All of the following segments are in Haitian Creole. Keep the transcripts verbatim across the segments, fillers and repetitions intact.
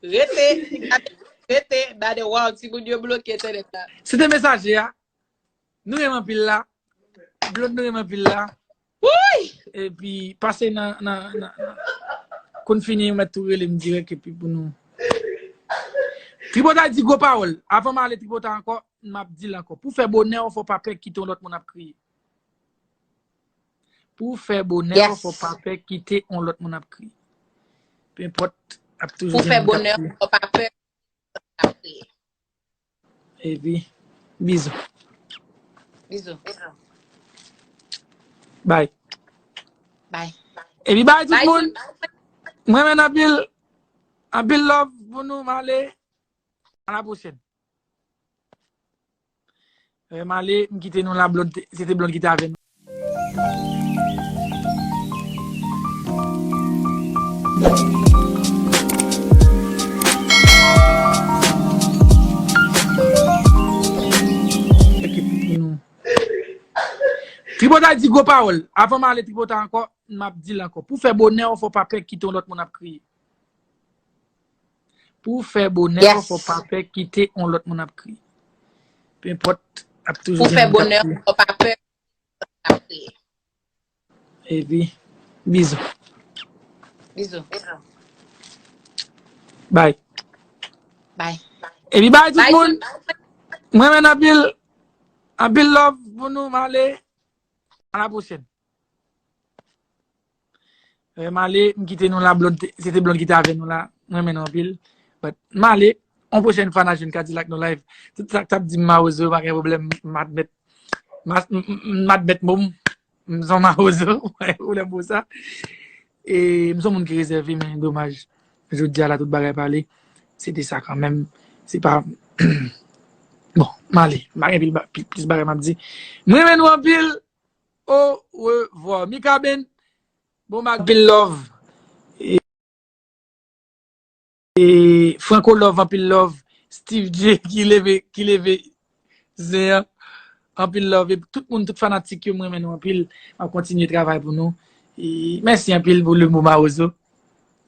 Rete, rete, bade, wow, timoun yo bloke entènèt la. Se te mesaje a. Nou renmen anpil la. Blond nou renmen anpil la. Epi pase nan, nan, nan, nan. Konn fini, ou mèt tou rele m dirèk epi pou nou. Tripotay di gwo pawòl. Avan m ale Tripotay ankò, m ap di l ankò. Pou fè bonè w, fò pa pè kite yon lòt moun ap kriye. Pou fè bonè w, fò pa pè kite yon lòt moun ap kriye. Pe enpòt, ap toujou gen moun k ap kriye. Pou fè bonè w, fò pa pè ap kriye. Epi, bizou. Bizou. Bay. Bay. Epi bay tout moun. Mwen renmen anpil, anpil love pou nou, m ale. A la pwochèn. M ale, m kite nou la, Blond, se te Blond ki te avè nou. Tripotay di gwo pawòl. Avan m ale Tripotay ankò, m ap di l ankò. Pou fè bonè w, fò pa pè kite yon lòt moun ap kriye. Pou fè bonè w, fò pa pè kite yon lòt moun ap kriye. Pe enpòt, ap toujou gen moun k ap kriye. Pou fè bonè w, fò pa pè ap kriye. Epi, bizou. Bizou. Bay. Bay. Epi bay tout moun. Mwen renmen anpil. Anpil love pou nou, m ale. A la pwochèn. M ale, m kite nou la, Blond, se te Blond ki te avè nou la. Mwen renmen nou anpil. But, m ale, yon pwochèn fwa n a jwenn Kadilak nou live. Tout sa k t ap di m mawozo, pa gen pwoblèm, m admèt. M a- m- m- m admèt mo m. M se yon mawozo, ou lè m pou sa. E m se yon moun ki rezève, men domaj. Jodi a la, tout bagay pale. Se te sa kanmenm. Se pa Bon, m ale. M pa gen pil ba- pil- plis bagay m ap di. Mwen renmen nou anpil. Au revoir. Mika Ben, bon, m anpil love. E, e Franco love, anpil love. Steve J ki leve, ki leve zen an. Anpil love. E tout moun, tout fanatik yo, mwen renmen nou anpil. M ap kontinye travay pou nou. E mèsi anpil pou le mo mawozo.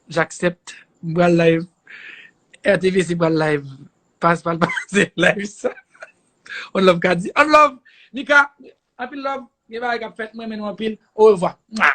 J'accepte. M pral live. R T V C pral live. Pas, pral pase live sa. On love, Kadi. On love, Mika. Anpil love. Gen bagay k ap fèt. Mwen renmen nou anpil. Au revoir. Mwa.